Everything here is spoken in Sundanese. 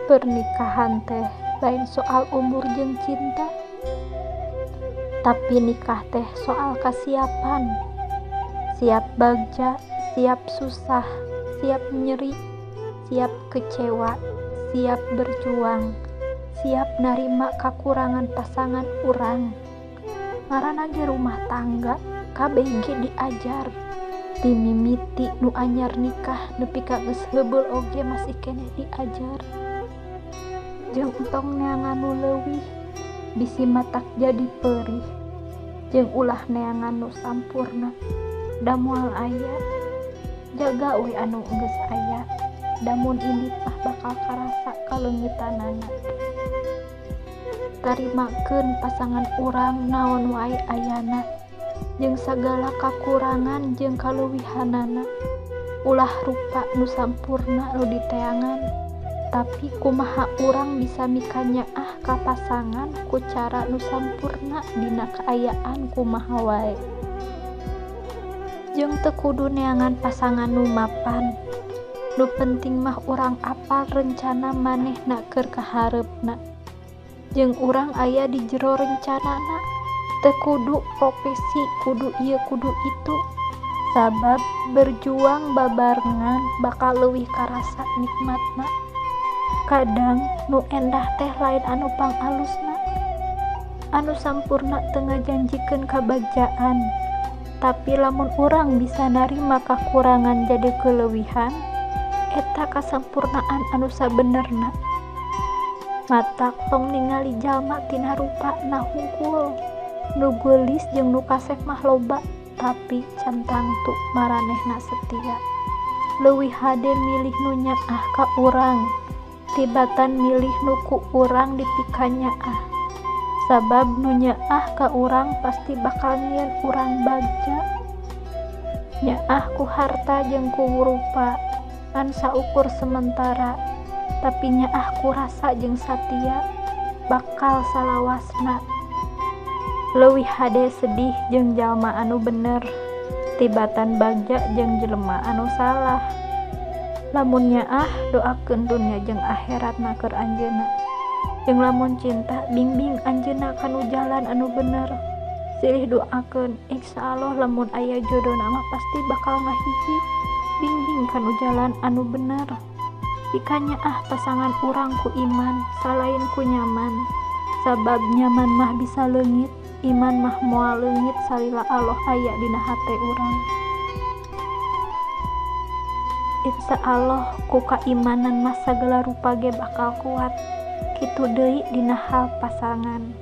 Pernikahan teh lain soal umur jeung cinta, tapi nikah teh soal kasiapan. Siap bagja, siap susah, siap nyeri, siap kecewa, siap berjuang, siap narima kakurangan pasangan urang. Ngaranna ge rumah tangga, kabeh ge diajar. Ti mimiti nu anyar nikah nepi ka geus heubeul oge masih keneh diajar. Jeung entong neangan nu leuwih, bisi matak jadi perih. Jeung ulah neangan nu sampurna, da moal aya. Jaga we anu geus aya, da mun indit mah bakal karasa kaleungitanana. Tarimakeun pasangan urang naon wae ayana, jeung sagala kakurangan jeung kaleuwihanana. Ulah rupa nu sampurna nu diteangan, tapi kumaha urang bisa mikanyaah ka pasangan ku cara nu sampurna dina kaayaan kumaha wae. Jeung teu kudu neangan pasangan nu mapan, nu penting mah urang apal rencana manehna keur kahareupna. Jeung urang aya di jero rencanana, teu kudu profesi, kudu ieu kudu itu. Sabab berjuang babarengan bakal leuwih karasa nikmatna. Kadang nu endah teh lain anu pangalusna, anu sampurna teu ngajanjikeun kabagjaan. Tapi lamun urang bisa narima kakurangan jadi keleuwihan, eta kasampurnaan anu sabenerna. Matak tong ningali jalma tina rupana hungkul, nu geulis jeung nu kasep mah loba, tapi can tangtu maranehna setia. Leuwih hade milih nu nyaah ka urang tibatan milih nu ku urang dipikanyaah. Sabab nu nyaah ka urang pasti bakal nyieun urang bagja. Nyaah ku harta jeung ku rupa ngan saukur sementara, tapi nyaah ku rasa jeung satia bakal salawasna. Leuwih hade sedih jeung jalma anu bener tibatan bagja jeung jelema anu salah. Lamun nyaah doakeun dunya jeung akhiratna keur anjeunna. Jeung lamun cinta bimbing anjeunna kanu jalan anu bener. Silih doakeun, insyaallah lamun aya jodona mah pasti bakal ngahiji. Bimbing kanu jalan anu bener. Pikanyaah pasangan urang ku iman, salain ku nyaman. Sabab nyaman mah bisa leungit, iman mah moal leungit salila Allah aya dina hate urang. Insya Allah ku kaimanan mah sagala rupa ge bakal kuat. Kitu deui dina hal pasangan.